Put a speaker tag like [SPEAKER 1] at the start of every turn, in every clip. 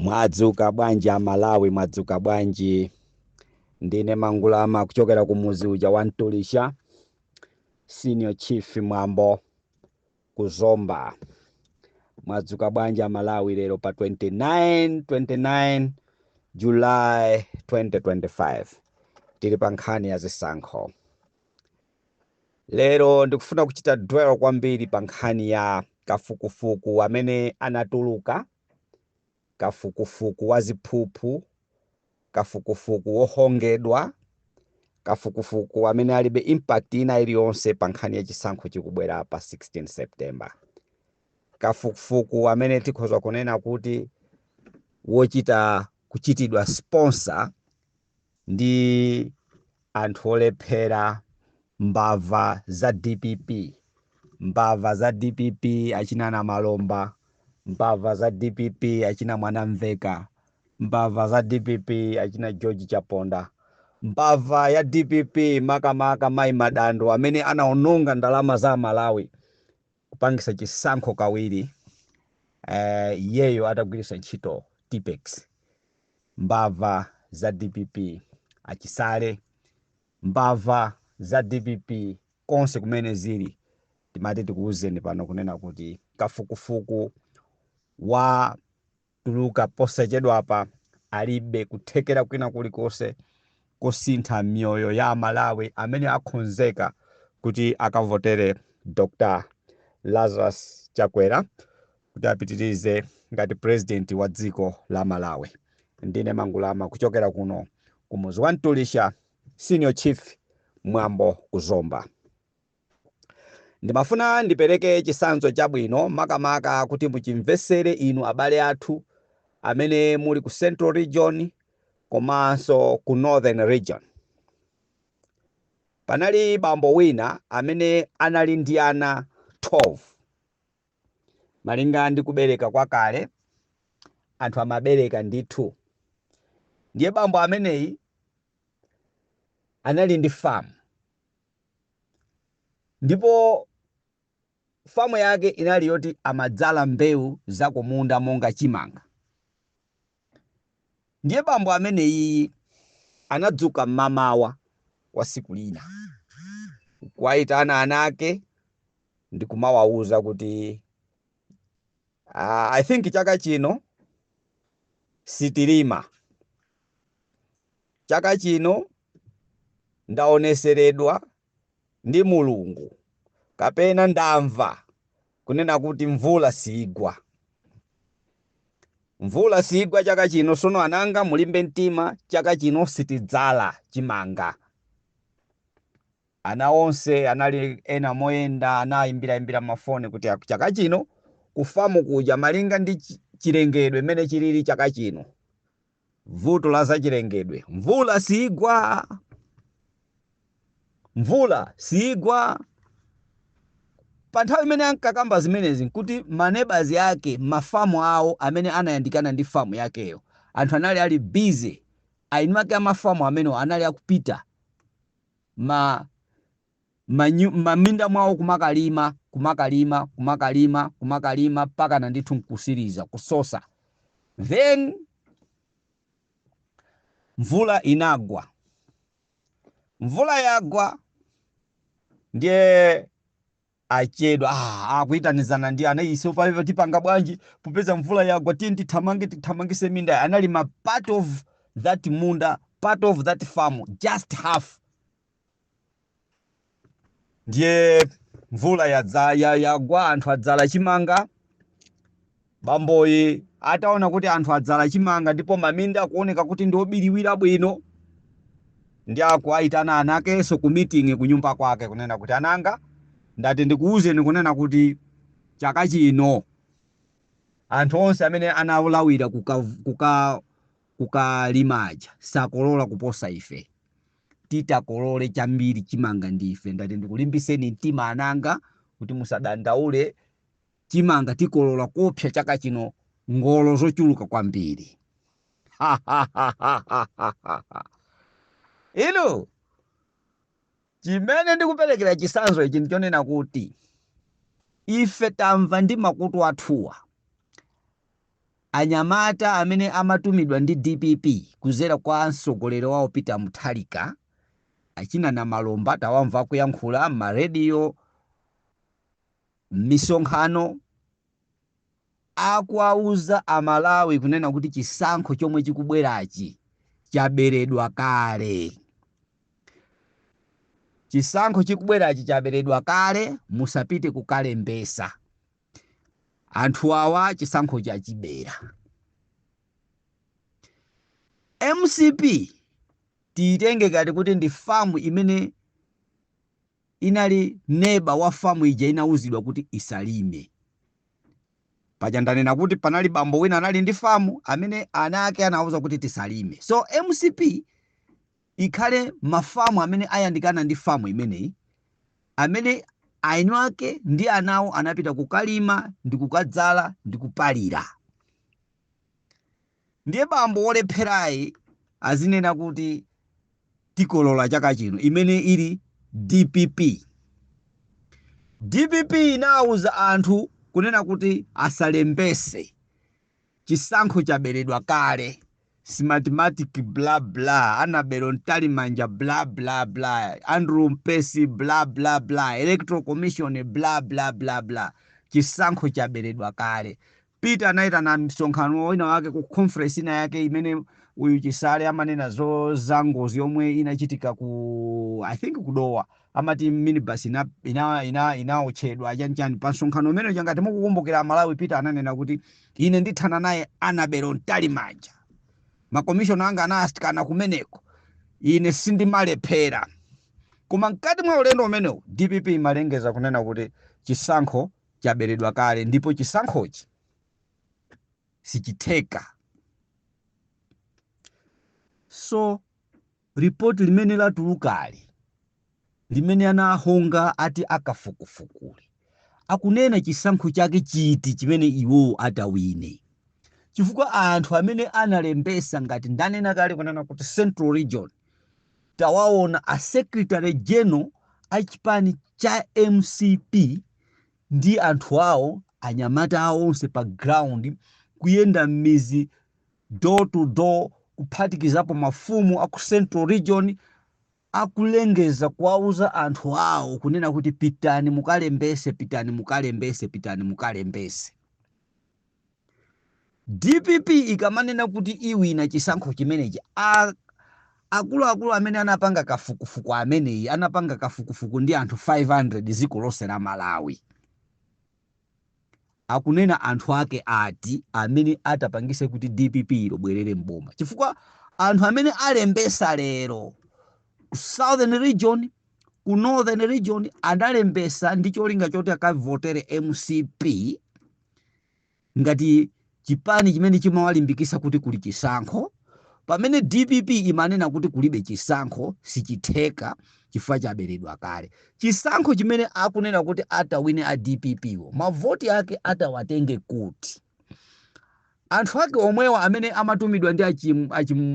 [SPEAKER 1] Mwadzuka bwanji Amalawi, mwadzuka bwanji? Ndine Mangulama kuchokera ku muzi uja wa Mtulisha, Senior Chief Mwambo kuzomba. Mwadzuka bwanji Amalawi lero pa 29 July 2025? Tili pa nkhani ya zisankho. Lero ndikufuna kuchita dwell kwambiri pa nkhani ya kafukufuku amene anatuluka, kafukufuku wa ziphuphu, kafukufuku wohongedwa, kafukufuku amene alibe impact ina iliyonse pa nkhani ya chisankho chikubwera pa 16 September, kafukufuku amene tikhoza kunena kuti wochita kuchitidwa sponsor ndi anthu olephera, mbava za DPP, mbava za DPP achina na Malomba, mbava za DPP achina Mwanamveka, mbava za DPP achina George Chaponda, mbava ya DPP makamaka Mayi Madando amene anaononga ndalama za Malawi kupangisa chisankho kawiri, iyeyo atagwiritsa ntchito Tipex. Mbava za DPP achisale, mbava za DPP konse kumene zili, timati tikuwuzeni pano kunena kuti kafukufuku wa tuluka posachedwapa alibe kuthekera kwina kulikonse kusintha miyoyo ya Malawi amene akhonzeka kuti akavotere Dr. Lazarus Chakwera kuti apitirize ngati president wa dziko la Malawi. Ndine Mangulama kuchokera kuno kumuzi wa Mtulisha, Senior Chief Mwambo kuzomba. Ndimafuna ndipereke chitsanzo chabwino makamaka kuti muchimvesere inu abale athu amene muli ku Central Region komanso ku Northern Region. Panali bambo wina amene anali ndi ana 12. Malinga ndi kubereka kwakale, anthu amabereka ndithu. Ndiye bambo ameneyi anali ndi famu, ndipo famu yake inali yoti amadzala mbewu zakumunda monga chimanga. Ndiye bambo ameneyi anadzuka mmamawa wa siku lina kuwayitana ana ake ndi kumawawuza kuti, "I think chaka chino sitilima. Chaka chino ndaoneseredwa ndi Mulungu kapena ndamva kunena kuti mvula sigwa, mvula sigwa chaka chino. Sono ananga, mulimbe mtima, chaka chino sitidzala chimanga." Ana onse anali ena moyenda, anayimbirayimbira mafoni kuti chaka chino kufamu kuja, malinga ndi chilengedwe mmene chilili chaka chino, vuto la zachilengedwe, mvula sigwa, mvula sigwa. Pa nthawi imene ankakamba zimenezi nkuti manebazi ake, mafamu awo amene anayandikana ndi famu yakeyo, anthu anali ali busy, aini ake amafamu amenewo anali akupita maminda mwawo kumakalima, kumakalima, kumakalima, kumakalima mpaka ndithu nkusiriza kusosa. Then mvula inagwa. Mvula yagwa, ndiye achedwa, akuyitanizana ndi ana iso paipa, tipanga bwanji popeza mvula yagwa? Tiye tithamange, tithamangise minda. Anali ma part of that munda, part of that farm, just half. Ndiye mvula yagwa, anthu adzala chimanga. Bamboyi ataona kuti anthu adzala chimanga ndipo maminda akuoneka kuti ndi obiriwira bwino, ndi akuayitana ana akenso ku meeting kunyumba kwake kunena kuti, "Ananga, ndati ndikuwuzeni kunena kuti chaka chino anthu onse amene analawira kukalimaja sakolola kuposa ife. Titakolole chambiri chimanga ndife. Ndati ndikulimbiseni mtima ananga kuti musadandaule, chimanga tikolola kopsa chaka chino, ngolo zochuluka kwambiri." Inu, chimene ndikuperekera chitsanzo ichi ndichonena kuti ife tamva ndi makutu athuwa. Anyamata amene amatumidwa ndi DPP kuzera kwa mtsogoleri wawo Peter Mutharika, achina Namalomba, tawamva kuyankhula m'marediyo, m'misonkhano, akuwauza Amalawi kunena kuti chisankho chomwe chikubwerachi chaberedwa kale. Chisankho chikubwerachi chaberedwa kale, musapite kukalembesa. Anthu awa chisankho chachibera. MCP tiyitenge ngati kuti ndi famu imene inali neba wa famu ija inauzidwa kuti isalime. Paja ndanena kuti panali bambo wina anali ndi famu amene ana ake anauza kuti tisalime. So MCP ikhale mafamu amene ayandikana ndi famu imeneyi, amene ainu ake ndi anawo anapita kukalima ndi kukadzala ndi kupalira. Ndiye bambo wolepherayi azinena kuti tikolola chaka chino, imene ili DPP. DPP inawuza anthu kunena kuti asalembese, chisankho chaberedwa kale, Smartmatic bla bla, Annabel Mtalimanja bla bla bla, Andrew Mpesi bla bla bla, Electoral Commission bla bla bla bla, chisankho chaberedwa kale. Peter anayitana msonkhano wina wake ku conference ina yake imene uyu Chisale amanena zo za ngozi yomwe inachitika ku, I think, kudowa, amati minibus inaotchedwa chanichani. Pa msonkhano umene changati mukukumbukira Malawi, Peter ananena kuti ine ndithana naye Annabel Mtalimanja, makomishona anga anasikana kumeneko, ine sindimalephera. Koma mkati mwa ulendo umenewu DPP imalengeza kunena kuti chisankho chaberedwa kale ndipo chisankhochi sichitheka. So ripoti limene latulukali, limene anahonga ati akafukufukuli, akunena chisankho chake chiti chimene iwowo atawine? Chifukwa anthu amene analembesa, ngati ndanena kale kunena kuti Central Region tawaona a secretary general a chipani cha MCP ndi anthu awo, anyamata awo onse pa ground, kuyenda m'mizi door to door, kuphatikizapo mafumu aku Central Region, akulengeza kuwauza anthu awo kunena kuti pitani mukalembese, pitani mukalembese, pitani mukalembese. DPP ikamanena kuti iwina chisankho chimenechi, akuluakulu amene anapanga kafukufuku ameneyi anapanga kafukufuku ndi anthu 500 dziko lonse la Malawi, akunena anthu ake ati amene atapangise kuti DPP ilobwerere mboma? Chifukwa anthu amene alembesa lero ku Southern Region, ku Northern Region, analembesa ndi cholinga choti akavotere MCP ngati chipani chimene chimawalimbikisa kuti kuli chisankho, pamene DPP imanena kuti kulibe chisankho, sichitheka chifukwa chaberedwa kale. Chisankho chimene akunena kuti atawine a DPP wo, mavoti ake atawatenge kuti? Anthu ake omwewa amene amatumidwa ndi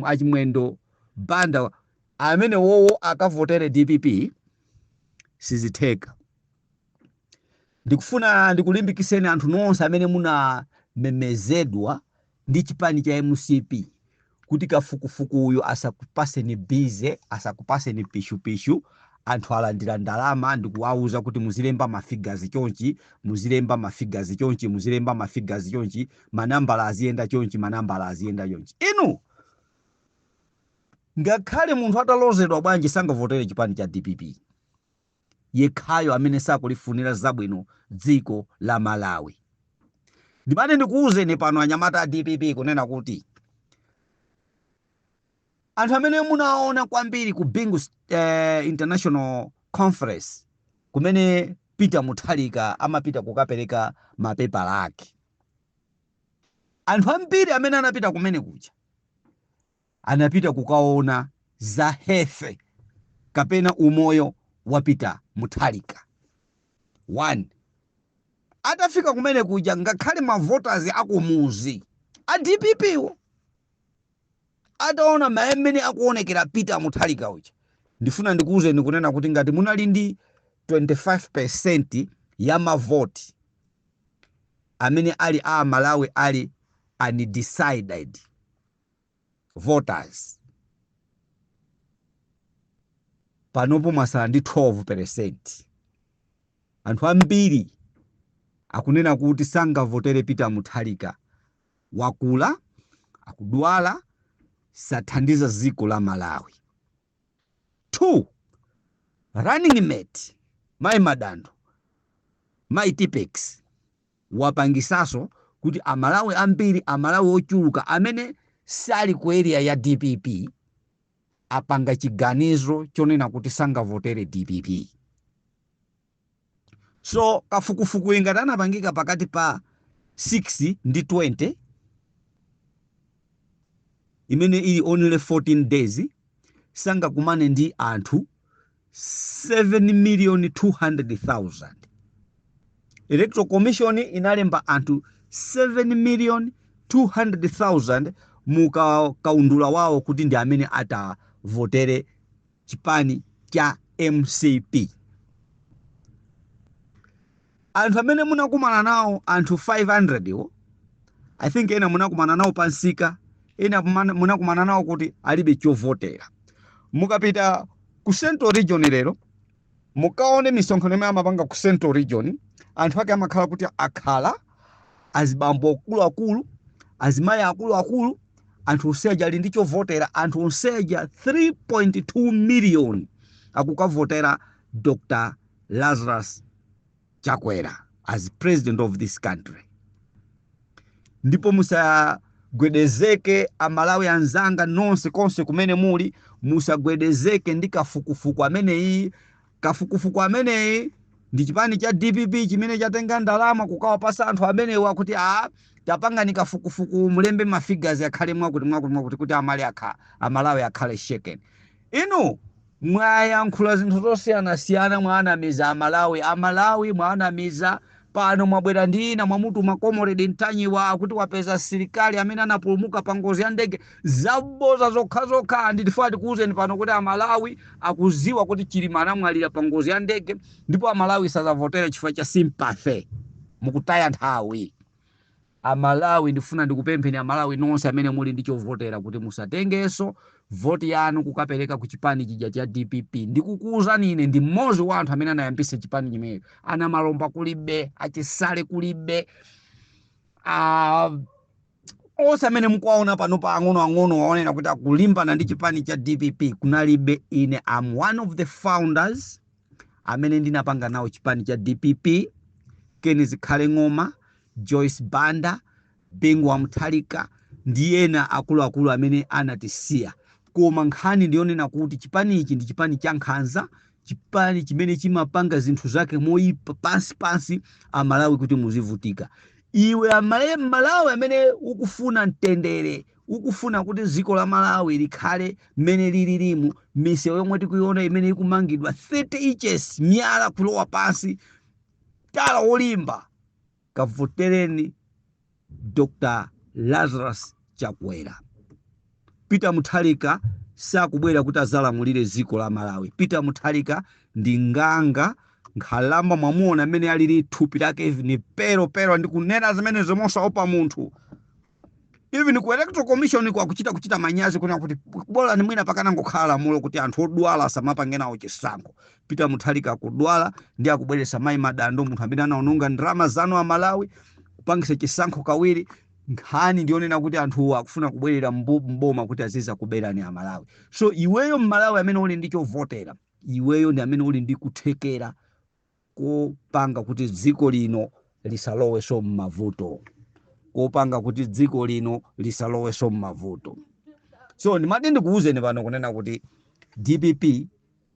[SPEAKER 1] achimwendo Banda amene wowo akavotere DPP, sizitheka. Ndikufuna ndikulimbikiseni anthu nonse amene munamemezedwa ndi chipani cha MCP kuti kafukufuku uyu asakupaseni busy, asakupaseni pishupishu. Anthu alandira ndalama ndikuwauza kuti muzilemba mafigures chonchi, muzilemba mafigures chonchi, muzilemba mafigures chonchi, manambala aziyenda chonchi, manambala aziyenda chonchi. Inu, ngakhale munthu atalozedwa bwanji, sangavotere chipani cha DPP, yekhayo amene sakulifunira zabwino dziko la Malawi. Ndimati ndikuwuzeni pano anyamata a DPP kunena kuti anthu amene munaona kwambiri ku Bingu International Conference kumene Peter Mutharika amapita kukapereka mapepala ake, anthu ambiri amene anapita kumene kuja anapita kukaona za health kapena umoyo wa Peter Mutharika. One, atafika kumene kuja, ngakhale mavoters akumuzi a DPP wo ataona mmene akuonekera Peter Mutharika uja, ndifuna ndikuwuzeni kunena kuti ngati munali ndi 25% ya mavoti amene ali a Malawi ali Undecided voters panopo mwasala ndi 12%. Anthu ambiri akunena kuti sangavotere Peter Mutharika, wakula, akudwala, sathandiza dziko la Malawi. 2, running mate Mayi Madando, Mayi Tipex, wapangisaso kuti Amalawi ambiri, Amalawi ochuluka amene sali ku area ya DPP apanga chiganizo chonena kuti sangavotere DPP. So kafukufuku ingati anapangika pakati pa 6 ndi 20, imene ili only 14 days, sangakumane ndi anthu 7 million 200,000. Electoral Commission inalemba anthu 7 million 200,000 mu kaundula wawo kuti ndi amene atavotere chipani cha MCP. Anthu amene munakumana nawo, anthu 500 iwo, I think ena munakumana nawo pansika, ena munakumana nawo kuti alibe chovotera. Mukapita ku Central Region lero, mukaone misonkhano imene amapanga ku Central Region, anthu ake amakhala kuti akhala azibambo akuluakulu, azimayi akuluakulu, anthu onseja ali ndi chovotera. Anthu onseja 3.2 million akukavotera Dr. Lazarus Chakwera as president of this country. Ndipo musagwedezeke, Amalawi anzanga nonse konse kumene muli, musagwedezeke ndi kafukufuku ameneyi. Kafukufuku ameneyi ndi chipani cha DPP chimene chatenga ndalama kukawapasa anthu amenewa kuti a tapangani kafukufuku, mulembe ma figures akhale mwakuti mwakuti mwakuti, kuti Amalawi akhale shaken. Inu mwayankhula zinthu zosiyanasiyana, mwaanamiza Amalawi. Amalawi mwaanamiza. Pano mwabwera ndi ina, mwamutuma Comrade Ntanyiwa kuti wapeza silikali amene anapulumuka pa ngozi ya ndege. Zaboza zokhazokha. Nditifuna tikuwuzeni pano kuti Amalawi akuziwa kuti Chilima anamwalira pa ngozi ya ndege, ndipo Amalawi sazavotera chifukwa cha sympathy. Mukutaya nthawi, Amalawi. Ndifuna ndikupempheni Amalawi nonse amene muli ndi chovotera kuti musatengenso voti yanu kukapereka ku chipani chija cha DPP. Ndikukuwuzani, ine ndi mmodzi wa anthu amene anayambisa chipani chimenecho. Ana Malomba kulibe, achisale kulibe, onse amene mukuwaona pano pa ang'onoang'ono waonena kuti akulimbana ndi chipani cha DPP kunalibe. Ine am one of the founders amene ndinapanga nawo chipani cha DPP. Ken Zikhale Ng'oma, Joyce Banda, Bingu wa Mutharika ndi ena akuluakulu amene anatisiya. Koma nkhani ndiyonena kuti chipani ichi ndi chipani cha nkhanza, chipani chimene chimapanga zinthu zake moyipa pansi pansi, Amalawi kuti muzivutika. Iwe Malawi amene ukufuna mtendere, ukufuna kuti dziko la Malawi likhale mmene lililimu, misewu yomwe tikuiona imene ikumangidwa 30 inches, miyala kulowa pansi, tala wolimba, kavotereni Dr. Lazarus Chakwera. Peter Mutharika sakubwera kuti azalamulire dziko la Malawi. Peter Mutharika ndi nganga, nkhalamba. Mwamuona amene alili thupi lake, even pero pero. Ndikunena zimene zomosaopa munthu. Even ku Electoral Commission kwakuchita kuchita manyazi kuna kuti bola ni mwina pakanangokhala lamulo kuti anthu odwala asamapange nawo chisankho. Peter Mutharika akudwala ndi akubweretsa Mayi Madando, munthu amene anaononga ndalama zanu Amalawi kupangisa chisankho kawiri. Nkhani ndionena kuti anthuwo akufuna kubwerera mboma kuti aziza kuberani Amalawi. So iweyo Mmalawi amene uli ndi chovotera, iweyo ndi amene uli ndi kuthekera kopanga kuti dziko lino lisalowenso m'mavuto, kopanga kuti dziko lino lisalowenso m'mavuto. So ndimati ndikuwuzeni pano kunena kuti DPP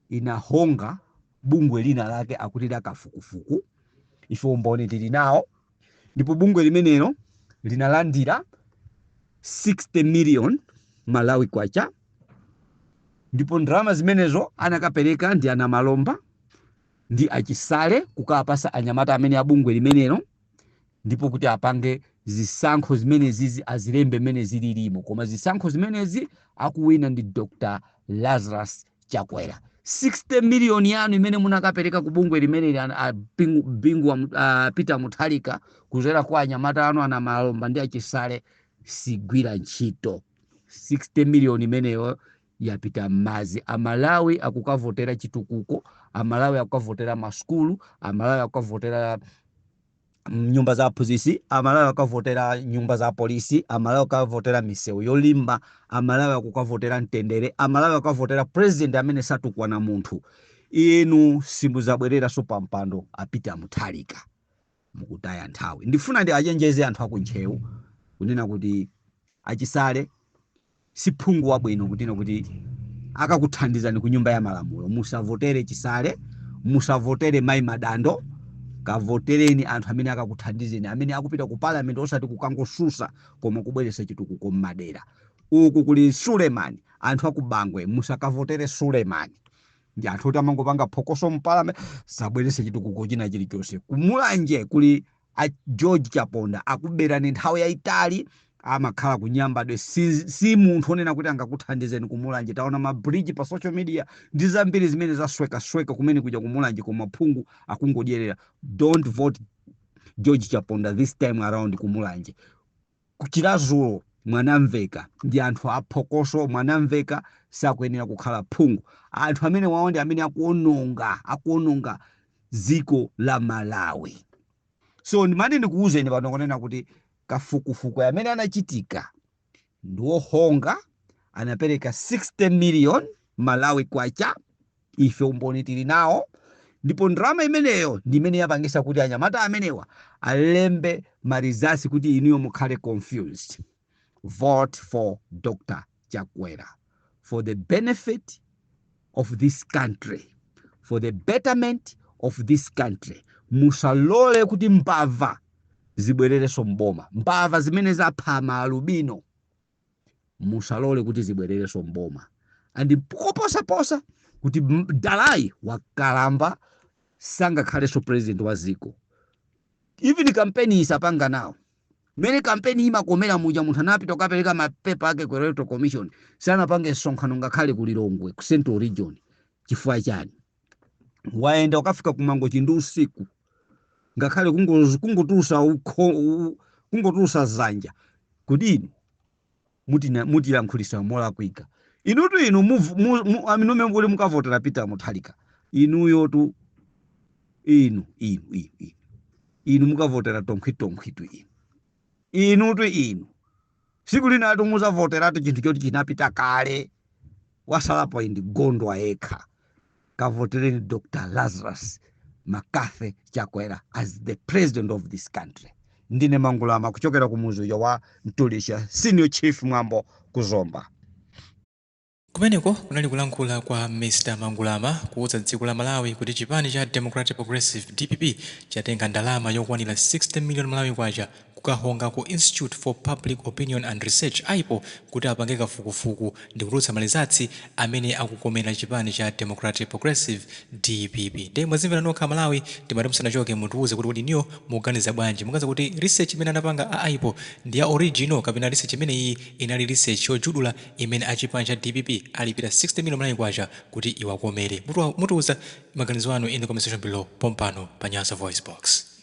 [SPEAKER 1] inahonga bungwe lina lake akuti la kafukufuku. Ife umboni tili nawo, ndipo bungwe limenelo linalandira 60 million Malawi kwacha, ndipo ndalama zimenezo anakapereka ndi ana Malomba ndi achisale kukapasa anyamata amene abungwe limenelo, ndipo kuti apange zisankho zimenezizi, azilembe mmene zililimo, koma zisankho zimenezi akuwina ndi Dr. Lazarus Chakwera. 60 million yanu imene munakapereka ku bungwe limeneli, Bingu wa Peter Mutharika kuzera kwa anyamata anu ana Malomba ndi achisale. Sigwira ntchito. 60 million imeneyo yapita m'madzi. Amalawi akukavotera chitukuko, Amalawi akukavotera masukulu, Amalawi akukavotera nyumba za aphunzitsi, Amalawi akukavotera nyumba za polisi, Amalawi akukavotera misewu yolimba, Amalawi akukavotera mtendere, Amalawi akukavotera president amene satukwana munthu. Inu simuzabwereranso pa mpando. A Peter Mutharika, mukutaya nthawi. Ndifuna ndi achenjeze anthu akuNtcheu kunena kuti aChisale si phungu wabwino kutina kuti akakuthandizani ku Nyumba ya Malamulo. Musavotere Chisale, musavotere Mayi Madando. Kavotereni anthu amene akakuthandizeni, amene akupita ku parliament osati kukangosusa koma kubweretsa chitukuko m'madera. Uku kuli Suleiman. Anthu akuBangwe, musakavotere Suleiman. Ndi anthu oti amangopanga phokoso mu parliament, sabweretse chitukuko china chilichonse. KuMulanje kuli a George Chaponda, akuberani nthawi yayitali, amakhala kuNyambadwe. Si munthu onena kuti angakuthandizeni kuMulanje. Taona ma bridge pa social media ndi zambiri zimene zaswekasweka kumene kuja kuMulanje, koma phungu akungodyerera. Don't vote George Chaponda this time around kuMulanje. KuChiradzulu, Mwanamveka ndi anthu aphokoso. Mwanamveka sakuyenera kukhala phungu. Anthu amene wawo ndi amene akuononga dziko la Malawi. So ndimati ndikuwuzeni pano kunena kuti kafukufuku amene anachitika ndi wohonga, anapereka 60 million Malawi kwacha. Ife umboni tili nawo, ndipo ndalama imeneyo ndi imene yapangisa kuti anyamata amenewa alembe ma results kuti inuyo mukhale confused. Vote for Dr Chakwera for the benefit of this country, for the betterment of this country. Musalole kuti mbava zibwererenso mboma. Mbava zimene zapha maalubino, musalole kuti zibwererenso mboma. And koposaposa kuti dalai wakalamba, sangakhalenso president wa ziko. Even kampeni isapanga nawo. Mmene kampeni imakomera muja, munthu anapita kukapereka mapepa ake ku Electoral Commission, sanapange msonkhano ngakhale ku Lilongwe, ku Central Region. Chifukwa chani? Wayenda ukafika kuMangochi ndi usiku, ngakhale kungotulusa zanja kuti inu mutilankhulisa molakwika. Inutu inu aminume kuti mukavotera Peter Mutharika, inuyotu inu inu inu inu inu mukavotera tonkhwitonkhwitu. Inu inutu inu, siku linatu muzavoteratu chinthu choti chinapita kale, wasalapo ndi Gondwa yekha. Kavotereni Dr Lazarus McCarthy Chakwera as the president of this country. Ndine Mangulama kuchokera ku muzi uja wa Mtulisha, Senior Chief Mwambo, kuZomba.
[SPEAKER 2] Kumeneko kunali kulankhula kwa Mr Mangulama kuwuza dziko la Malawi kuti chipani cha Democratic Progressive, DPP, chatenga ndalama yokwanira 60 million Malawi kwacha kukahonga ku Institute for Public Opinion and Research, IPOR, kuti apange kafukufuku ndi kutulutsa ma results amene akukomera chipani cha Democratic Progressive, DPP. Ndiye mwazimvera nokha, Malawi. Timati musanachoke mutiwuze kuti kodi niyo mukuganiza bwanji? Muganiza kuti research imene anapanga a IPOR ndi ya original, kapena research imeneyi inali research yojudula imene achipani cha DPP alipira 60 million Malawi kwacha kuti iwakomere? Mutiwuza maganizo anu in the comment section below pompano pa Nyasa Voice Box.